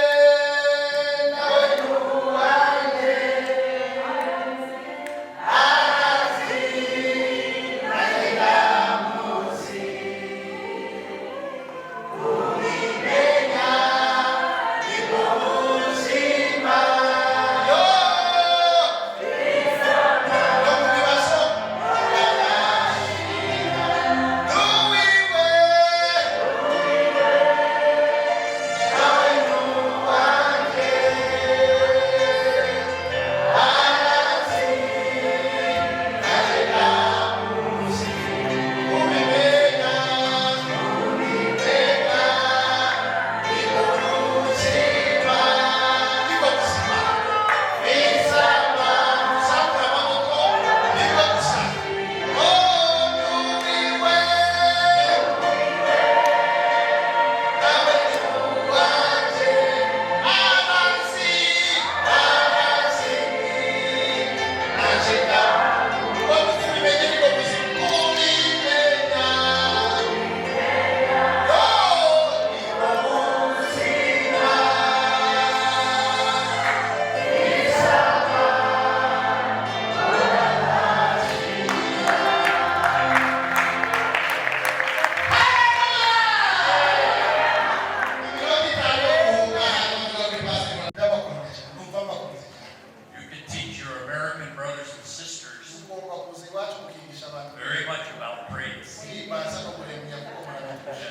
very much about praise.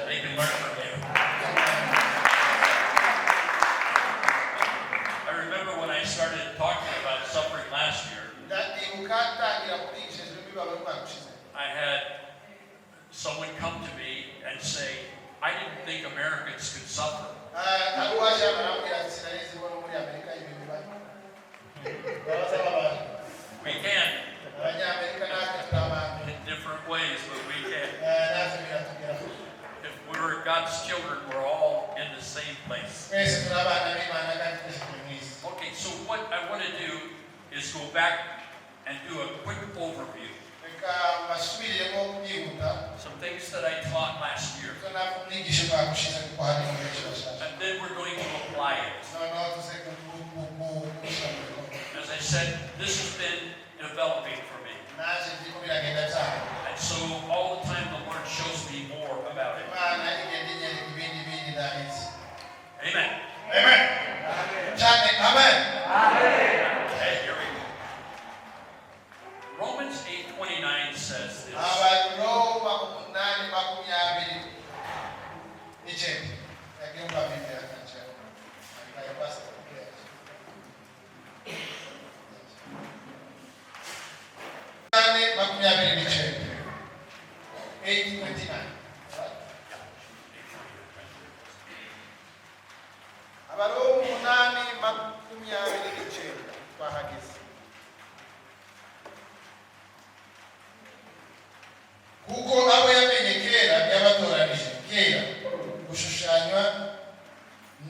They can learn from you. I remember when I started talking about suffering last year, I had someone come to me and say, I didn't think Americans could suffer. We can. In different ways, but we can. If we're God's children, we're all in the same place. Okay, so what I want to do is go back and do a quick overview. Some things that I taught last year. And then we're going to apply it. As I said, this has been developing for me. And so all the time the Lord shows me more about it. Amen. Amen. Amen. Okay, here we go. Romans 8:29 says this. kuko abo yamenye kera byabatoranije kera gushushanywa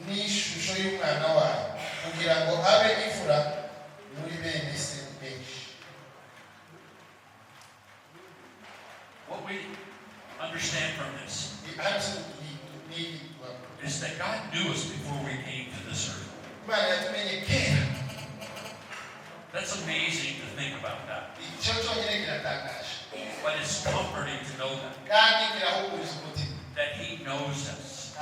n'ishusho y'umwana wayo kugira ngo abe imfura muri bene se benshi. What we understand from this is that God knew us before we came to this earth. That's amazing to think about that. But it's comforting to know that He knows us.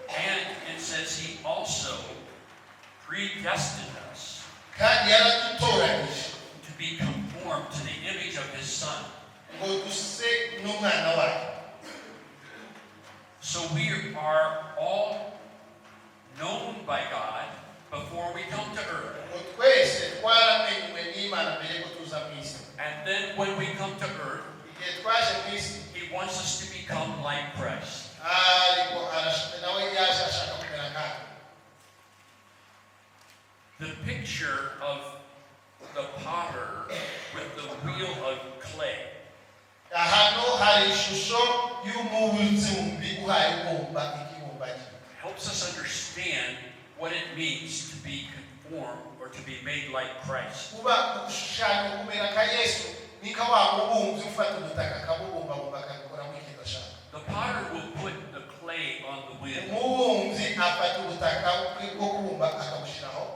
And it says He also predestined us to be conformed to the image of His Son. So we are all known by God before we come to earth. And then when we come to earth, He wants us to become like Christ. The picture of the potter with the wheel of clay helps us understand what it means to be conformed or to be made like Christ. The potter will put the clay on the wheel.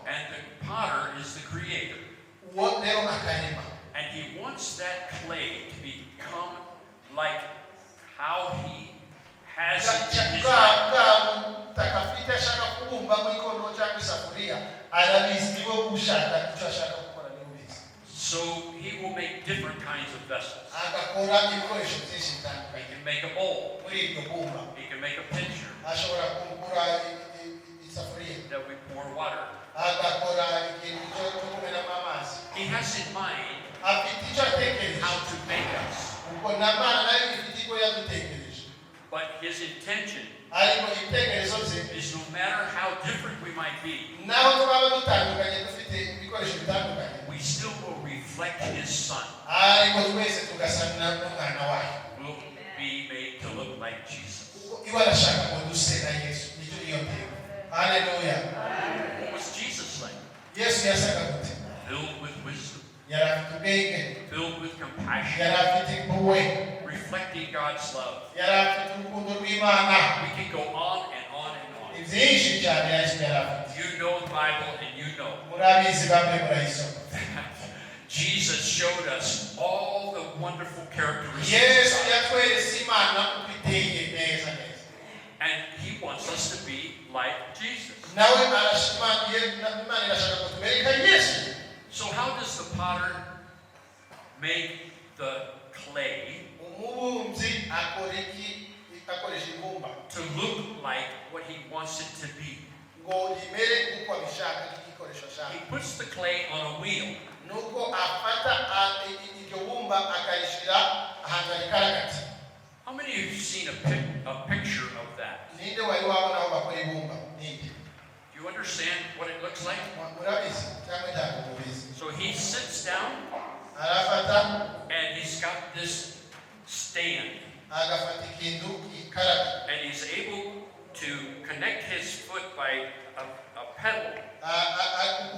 And the potter is the creator. And he wants that clay to become like how he has it in his life. So he will make different kinds of vessels. He can make a bowl. He can make a pitcher that we pour water. He has in mind how to make us. But his intention is no matter how different we might be, we still will reflect his Son. We'll be made to look like Jesus. Hallelujah. What was Jesus like? filled with wisdom, yari afite ubwenge, filled with compassion, yari afite impuhwe, reflecting God's love. yari afite urukundo rw'Imana. We can go on and on and on. Ni byinshi cyane Yesu yari afite. You know the Bible and you know. Murabizi bamwe murayisoma. Jesus showed us all the wonderful characteristics Yesu of God. yatweretse Imana uko iteye neza neza. And He wants us to be like Jesus. Nawe arashimangiye Imana irashaka ko tubereka Yesu. So how does the potter make the clay Umubumbyi akora iki? Akoresha ibumba to look like what he wants it to be? ngo rimere uko abishaka igikoresho He ashaka. puts the clay on a wheel. Nuko afata iryo bumba akarishira ahantu rikaragata. How many of you have seen a picture of that? Ninde wari wabona aho bakora ibumba? Ninde? Do you understand what it looks like? Murabizi cyangwa ntabwo mubizi? So he sits down Arafata and he's got this stand agafata ikintu ikaraga. and he's able to connect his foot by a pedal.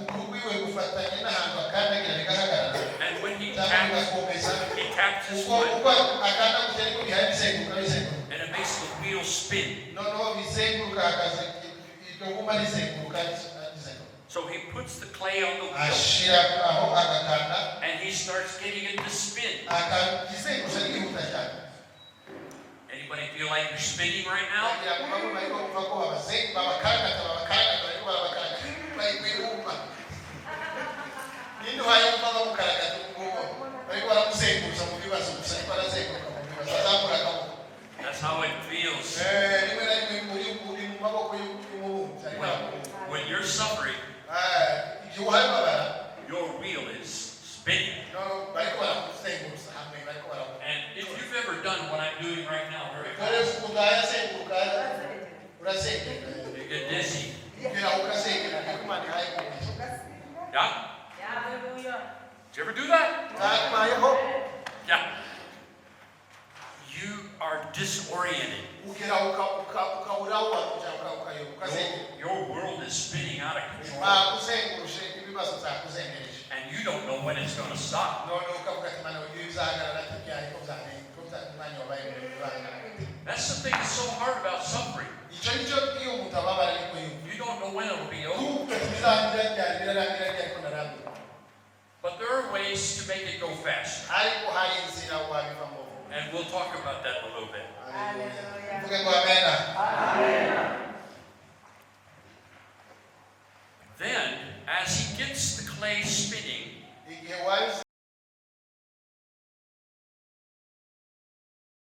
Ukuguru kwiwe gufatanye n'ahantu akandagira bigahagarara. And when he Cyangwa taps agakomeza. his Uko foot akanda kugera ariko bihaye bizenguruka bizenguruka. and it makes the wheel spin. Noneho bizenguruka akazi iryo bumba rizenguruka rizenguruka. So he puts the clay on the wheel Ashira aho agakanda and he starts getting it to spin. akagizengurusha n'igihuta cyane. Anybody feel like you're spinning right now? Bagira ngo bamwe bariko bumva ko babakaragata bariko barabakaragata bari kwibumba. Ninde wayumva bamukaragata ubwo bariko baramuzengurusha mu bibazo gusa ariko arazenguruka mu bibazo azamura akaboko. That's how it feels. Rimwe na rimwe muri mu maboko y'umubumbyi ariko When you're suffering, igihe uhaye babara your wheel is spinning. bariko baramuzengurusha hamwe bariko baramuka. And if you've ever done what I'm doing right now, very Dore fast, ukuntu ayazenguruka urazenguruka. you get dizzy. Kugira ukazenguruka ariko Imana ihaye umugisha. Yeah? Hallelujah. Did you ever do that? Zakubayeho Yeah. You are disoriented. ugira ukabura ukayoba ukazenguruka. Your world is spinning out of control. Bakuzengurushe ibibazo byakuzengereje. And you don't know when it's going to stop. None ukavuga ati Mana uyu bizahagarara ati byari ko Imana wabaye mu bibazo. That's the thing that's so hard about suffering. Icyo nicyo iyo umuntu ababara ariko yumva. You don't know when it'll be over. Kuko bizarangira ryari birarangira ryari ko narambiwe. But there are ways to make it go faster. Ariko hari inzira wabivamo. And we'll talk about that in a little bit. Mvuge ngo